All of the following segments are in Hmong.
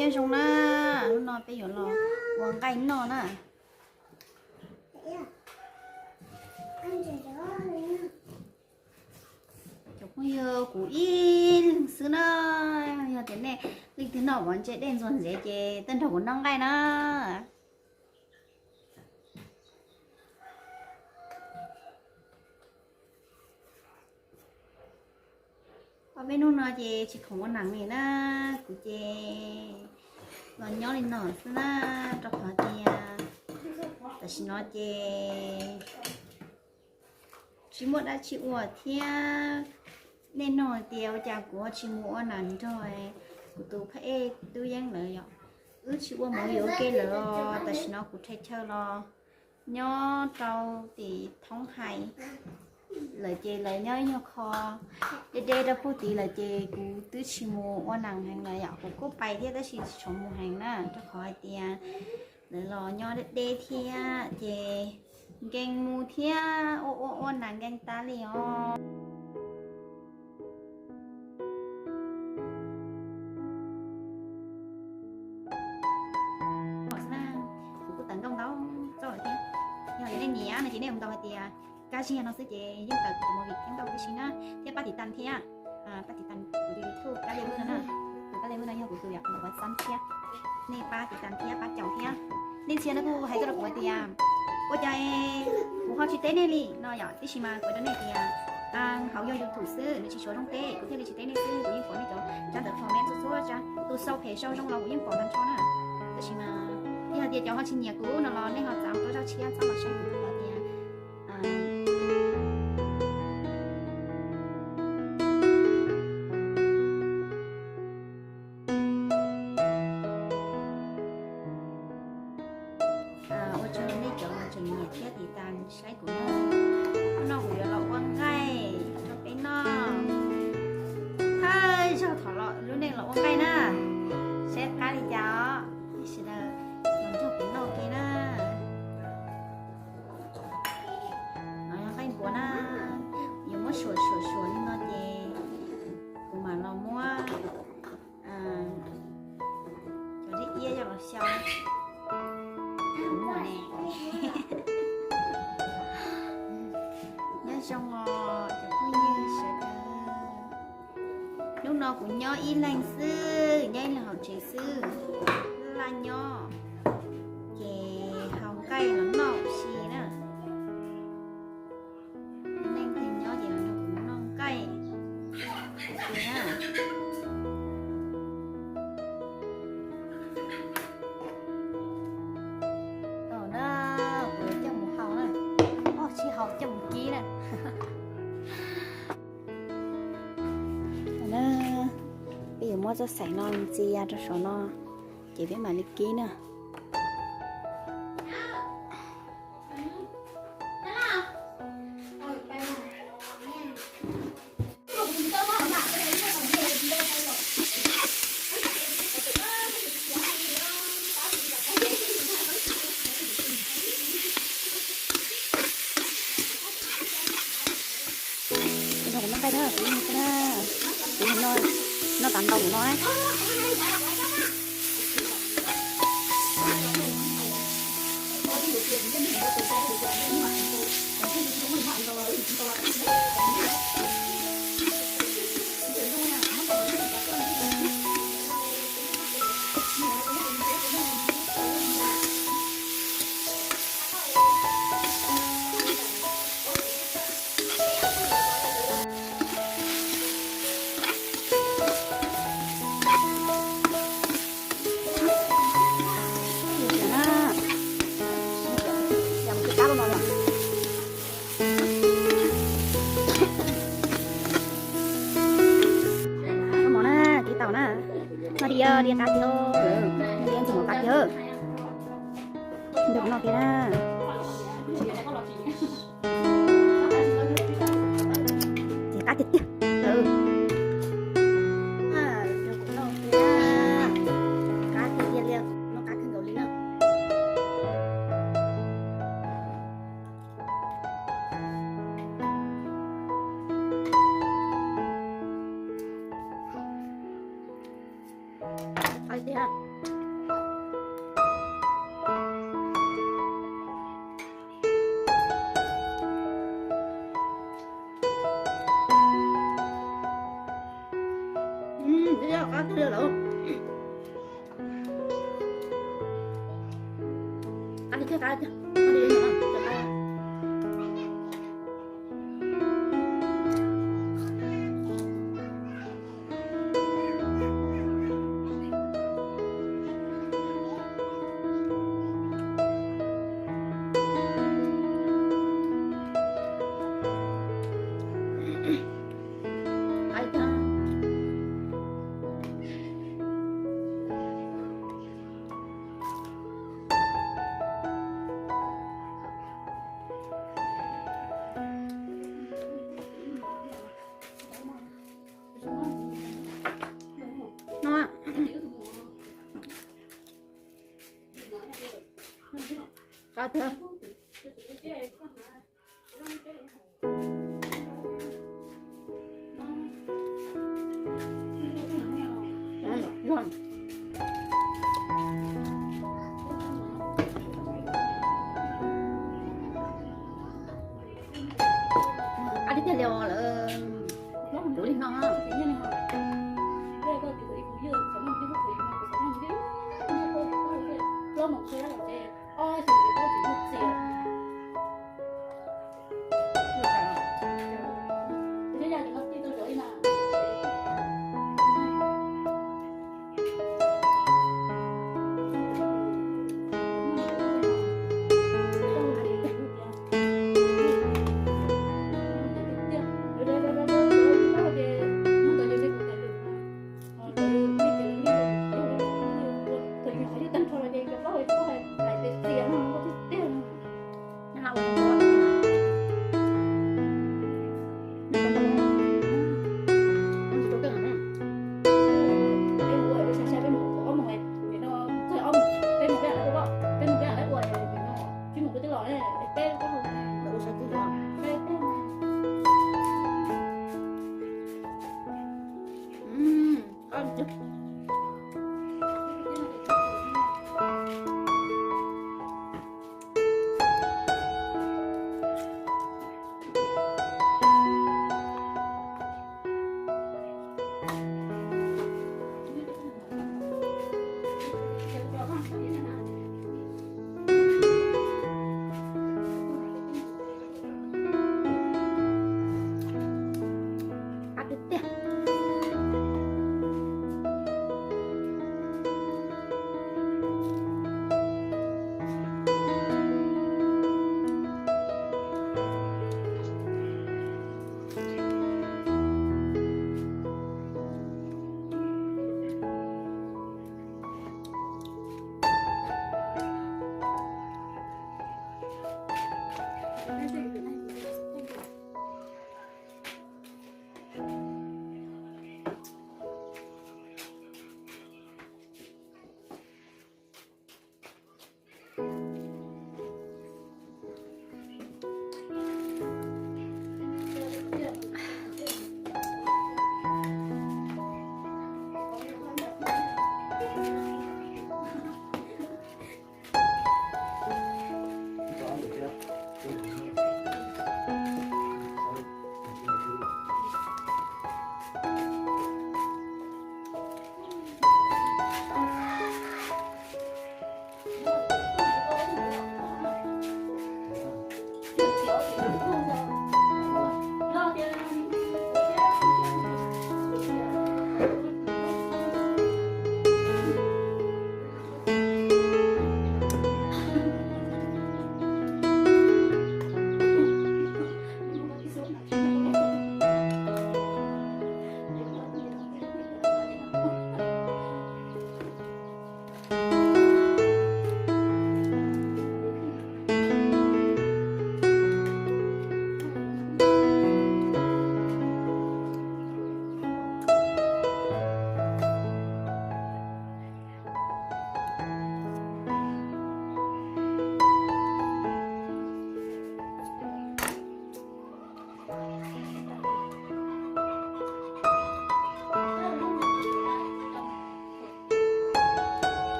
Nyob zoo na, hnub no peb yuav los ua nqaij noj na. Cov phooj ywg, kuv ib leeg xwb na, yog tias nej leej twg noj pov ntse dej ntxuag ntxiav ces tuaj nrog kuv noj nqaij na. Ob peb hnub no ces tsis khoom ua nees li na, kuv ces los nyob li no xwb na, rau qhov tias tam sim no ces tsis muaj dab tsi ua thiab. Nej nug tias ua cas kuv tsis mus ua nees nrog kuv tus phab ej Tub Yeeb lawm yom. Wb tsis ua movie ua ke lawm os, tam sim no kuv rhais chaw los nyob rau tim Thoob Hais lawm ces lawv nyob ib nyuag qho deb deb rau puag tid lawm ces kuv twb tsis mus ua nees heev lawm yom. Kuv kuj pais thiab tab sis tsis tshua mus heev na, rau qhov hais tias lawv los nyob deb deb thiab ces nkees mus thiab ua ua ua nees nkees tas li os. Kuv kuj tawv nkauj ntau txoj lawm thiab. Yog nej nyiam no ces nej mus ntaus hais tias Kab Ziag no xwb ces yeej tawm kuv tus movie thiab ntau tib si na, thiab pab tiv tas thiab. Pab tiv tas kuv tus YouTube Kab Lis Vwj no na. Tus Kab Lis Vwj no yog kuv tus yom, kuv tus qhov xab thiab. Nej pab tiv tas thiab pab caum thiab. Nej ntxhia no kuj hais tuaj rau kuv tias ua cas kuv ho tsis teb nej li no yom, tab sis mas kuv rau nej tias hauv yog YouTube xwb, nws tsis tshua zoo teb, kuv thiaj li tsis teb nej xwb, kuv yeej pom nej cov tsab ntawv comment txhua txhua tsab, tus sau phem sau zoo los kuv yeej pom tag nrho na. Tab sis mas yog hais tias cov ho tsis nyiam kuv no los nej ho txav rau zaj tshiab txhob los saib kuv hais tias ua tsaug nej cov tseem nyiam thiab tiv tas saib kuv na. Hnub no kuv yuav los ua nqaij rau peb noj. Thawj zaug thaum lub neej los ua nqaij na, saib qab li cas os. Nej sawv daws los nrog kuv noj ua ke na. No yog nqaij npuas na, yuav muab suam suam suam li no ces kuv mam los muab cov dej iab coj los xyaw. Nyob zoo os cov phooj ywg sawv daws. Hnub no kuv nyob ib leeg xwb, nyob ib leeg hauv tsev xwb, laj nyob, ces haus nqaij los noj ua si na. Leej twg nyob ces los nrog kuv noj nqaij ua ke na. Tau na, kuv coj mus haus na, tsis haus coj mus kib na. Peb yuav muab txoj xaim no ntxias rau saum no, ces peb mam li kib na. Nrog kuv noj nqaij na, kuv noj, noj tas ntau kuv no na. Mov na, kib tau na. Noj diav diav qab tiag, noj diav ntxuag mov qab tiag. Nrog kuv noj kiag na. Ces qab tiag tiag. Nrog kuv noj kiag. Qab tiag tiag li, noj qab kawg nkaus li na. Tiag. Qab tiag lawm. Qab tiag, qab tiag. No, qab tiag. Qab tiag tiag li os lawm. Kuv li no. Qab tiag tiag.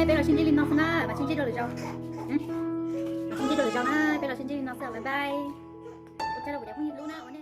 Peb los sib ntsib li no xwb na, mam sib ntsib dua lwm zaus. Mam sib ntsib dua lwm zaus na, peb los sib ntsib li no xwb, bye bye. Ua tsaug rau kuv cov phooj ywg hlub na, ua